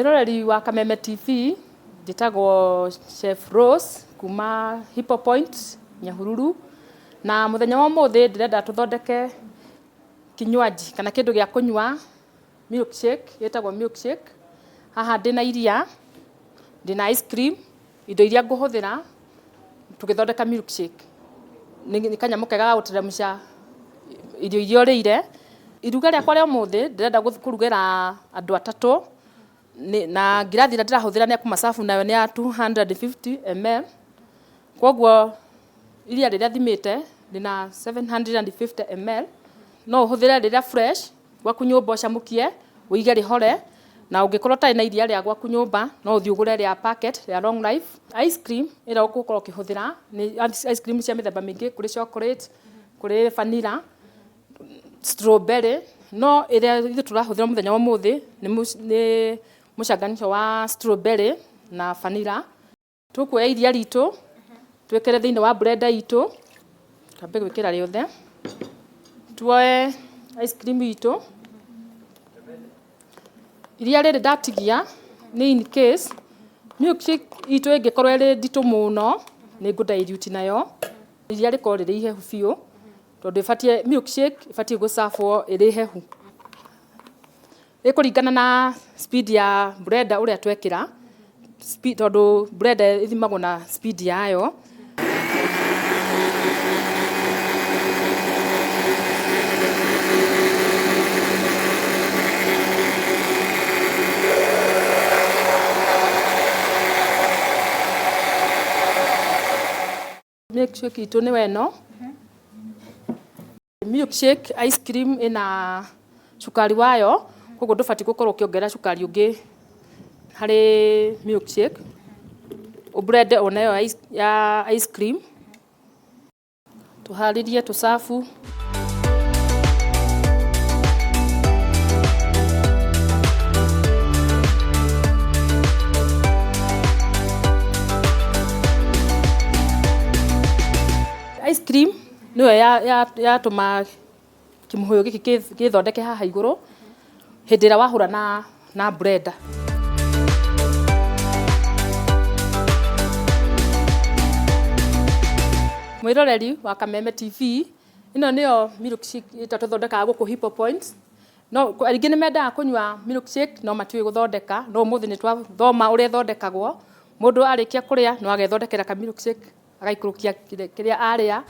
Mwĩroreri wa Kameme TV, njĩtagwo Chef Rose kuma Hippo Point, Nyahururu. Na mũthenya wa ũmũthĩ ndĩrenda tũthondeke kinywaji kana kĩndũ gĩa kũnyua milkshake, ĩtagwo milkshake. Haha ndĩna iria, ndĩna ice cream, indo iria ngũhũthĩra tũgĩthondeka milkshake. Nĩ kanyamũ kega ga gũteremsha irio iria ũrĩire. Iruga rĩakwa rĩa ũmũthĩ ndĩrenda kũrugĩra andũ atatũ, na ngirathi ĩrĩa ndĩrahũthĩra nĩ ya kũmacabu nayo nĩ ya 250 ml. Koguo iria rĩrĩa thimĩte ndĩna 750 ml. No ũhũthĩre rĩrĩa fresh gwaku nyũmba ũcamũkie, ũige rĩhore, na ũngĩkorwo ũtarĩ na iria rĩa gwaku nyũmba, no ũthiĩ ũgũre rĩa packet rĩa long life. Ice cream ĩrĩa ũgũkorwo ũkĩhũthĩra nĩ ice cream cia mĩthemba mĩingĩ, kũrĩ chocolate, kũrĩ vanilla, strawberry, no ĩrĩa ithuĩ tũrahũthĩra mũthenya wa ũmũthĩ nĩ mũcanganisho wa strawberry na vanilla. Tũkuoya iria ritũ, twĩkĩre thĩinĩ wa blender itũ, twambe gwĩkĩra rĩothe, tuoye ice cream itũ, iria rĩrĩ ndatigia nĩ in case milkshake itũ ĩngĩkorwo ĩrĩ nditũ mũno, nĩ ngũ dilute nayo, iria rĩkorwo rĩrĩ ihehu biũ, tondũ ĩbatiĩ milkshake ĩbatiĩ gũ serve wo ĩrĩ hehu. Ĩkũringana na speed ya blender ũrĩa twekĩra, tondũ blender ĩthimagwo na speed yayo. Milkshake itũ nĩyo ĩno. Milkshake ice cream ĩna cukari wayo, koguo ndũbatiĩ gũkorwo ũkĩongerera cukari ũngĩ harĩ milkshake. Ũ blend ona ĩyo ya ice cream. Tũharĩrie tũ serve. Ice cream nĩyo yatũma kĩmũhũyũ gĩkĩ gĩthondeke haha igũrũ hĩndĩ ĩrĩa wahũra na blender. Mwĩroreri wa Kameme TV, ĩno nĩyo milkshake ĩrĩa tũthondekaga gũkũ Hippo Point. No aingĩ nĩ mendaga kũnyua milkshake no matiũĩ gũthondeka, no ũmũthĩ nĩ twathoma ũrĩa ĩthondekagwo. Mũndũ arĩkia kũrĩa no agethondekera ka milkshake agaikũrũkia kĩrĩa arĩa.